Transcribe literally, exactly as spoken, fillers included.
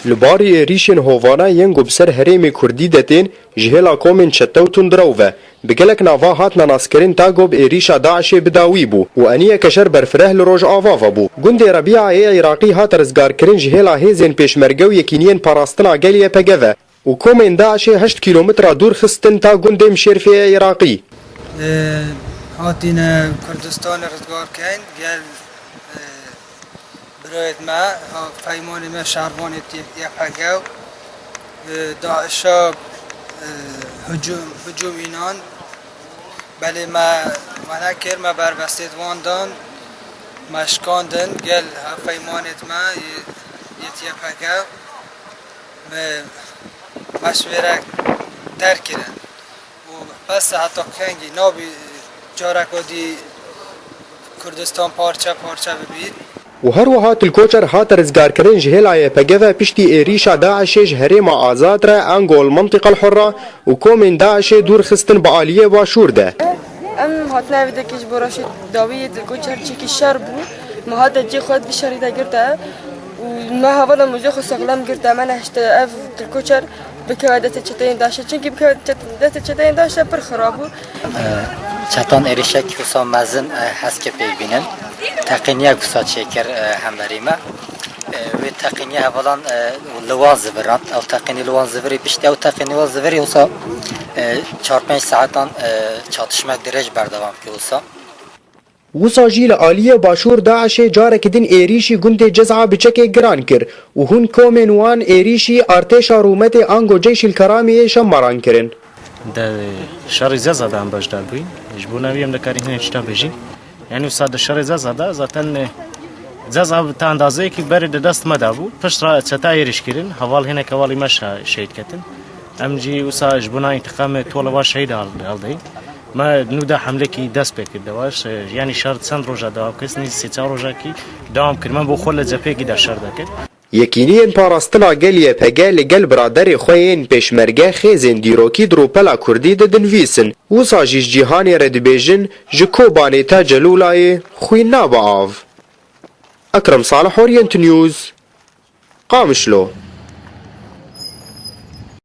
Li barî êrîşên hovane yên ku bi ser herêmê kurdî de tên, ji hêla komên çete û tundrew ve, bi gelek nava hatine naskirin ta ku bi êrîşa DAIŞê bi dawî bû û eniyeke şer berfireh li Rojava ve bû. Gundê Rebîa yê Iraqî hate rizgarkirin ji hêla hêzên pêşmerge û yekîniyên parastina gel Y P G ve û komên DAIŞê heşt kîlometra dûr xistin ta gundê Mişêrfê yê Iraqî. Hatine Kurdistanê rizgar keyn, gel, e, birayêt me, ha, peymanê me şervanê Y P G û, e, DAIŞa, e, hicûm, hicûm înan. Belê me, me nekir, me berbestêt wan dan, me şikandin, gel ha peymanêt me yê, yê Y P G, me, me ji wê re derkirin. Û bes e, heta kengî nabî careka dî Kurdistan parçe parçe bibît. Û her wiha Til Koçer hate rizgarkirin ji hêla Y P G ve piştî êrîşa DAIŞê ji herêma azad re ango li Mintiqa El Hurra û komên DAIŞê dûr xistin bi aliyê başûr de. Em hatine evê de ki ji bo reşê dawî yê Til Koçer çekî şer bû. Me hate cê xwe di şerî de girte û me hevala muzê xwe sexlem girte. Me nehişte ev Til Koçer bikeve destê çeteyên DAIŞê. Çimkî bikeve çet-, destê çeteyên DAIŞê pir xirab bû. Çetan êrîşek wisa mezin, e, Heskê pêk bînin. Teqîniyek wisa çêkir, e, hemberî me. E, wê teqîniyê hevalan, e, li wan zivirand. Ew teqînî li wan zivirî, piştî ew teqînî wan zivirî wisa, e, çar pênc saetan, e, çatişmek dirêj berdewam kir wisa. Wisa jî li aliyê başûr DAIŞê careke din êrîşî gundê Cez'a bi çekê giran kir û hûn komên wan êrîşî artêşa rûmetê ango Ceyşîl Keramiyê şemaran kirin. De şerê Cez'a de em beşdar bûyîn. Ji bo nevî em dikarîn hinek tişta bêjîn. Yani wisa di şerê Cez'a de zaten, e, Cez'a bi te endazeyekî berê di dest me de bû. Pişt re çeta êrîş kirin. Heval hinek hevalî me şe-, şehîd ketin. Em jî wisa ji bona întiqamê tola va şehîd hal-, haldeyîn. Me nû de hemlekî dest pê kir dewa. Ş-, yanî şer çend roja dewam kir, nî sê çar rojakî dewam kir. Me bo xwe li cepheyekî de şer dekir. Yekîniyên Parastina Gel Y P G li gel biraderê xwe yên pêşmerge xêzên dîrokî di rûpela kurdî de dinivîsin. Wisa jî ji cîhanê re dibêjin, ji Kobanê ta Celûlayê xwîn nabe av. Ekrem Salih, Orient News, Qamişlo.